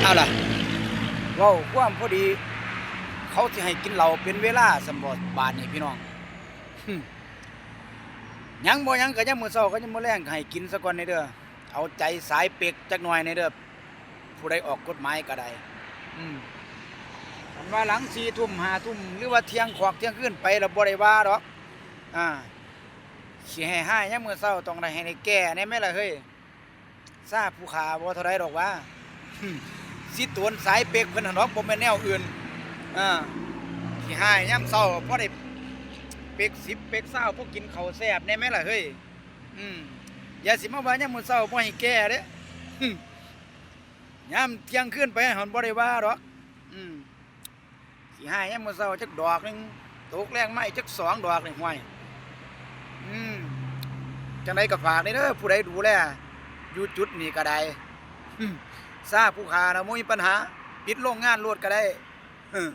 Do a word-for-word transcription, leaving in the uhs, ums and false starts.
เอาล่ะ เว้าความพอดี เขาสิให้กินเหล้าเป็นเวลาซั่นบ่ บาดนี้พี่น้อง หึ หยังบ่หยังก็ยามมื้อเช้ากับยามมื้อแลงก็ให้กินซะก่อนแหน่เด้อ เอาใจสายเป๊กจักหน่อยแหน่เด้อ ผู้ใดออกกฎหมายก็ได้ อืม คันว่าหลังสี่ทุ่มห้าทุ่ม หรือว่าเที่ยงขอกเที่ยงคืนไปแล้วบ่ได้ว่าดอก อ่า สิให้ฮ้ายยามมื้อเช้าต้องได้ให้ได้แก้แหน่แหมล่ะเฮ้ย ซาผู้ฆ่าบ่เท่าใดดอกวะ สิโตนสายเป๊กเพิ่นหั่นดอก บ่แม่นแนวอื่น อ่า สิฮ้ายยามเช้าพอได้เป๊กสิบเป๊กซาว พอกินข้าวแซ่บแหน่แหมล่ะเฮ้ย อืม อย่าสิมาว่ายามมื้อเช้าบ่ให้แก้เด้ ยามเที่ยงคืนไปหั่นบ่ได้ว่าดอก อืม สิฮ้ายยามมื้อเช้าจักดอกหนึ่ง ตกแลงมาอีกจักสองดอกนี่ ห่วย อืม จั่งใดก็ฝากแหน่เด้อ ผู้ใดดูแลอยู่จุดนี้ก็ได้ อืม ซาผู้ฆ่าน่ะบ่มีปัญหา ปิดโรงงานโลดก็ได้ อืม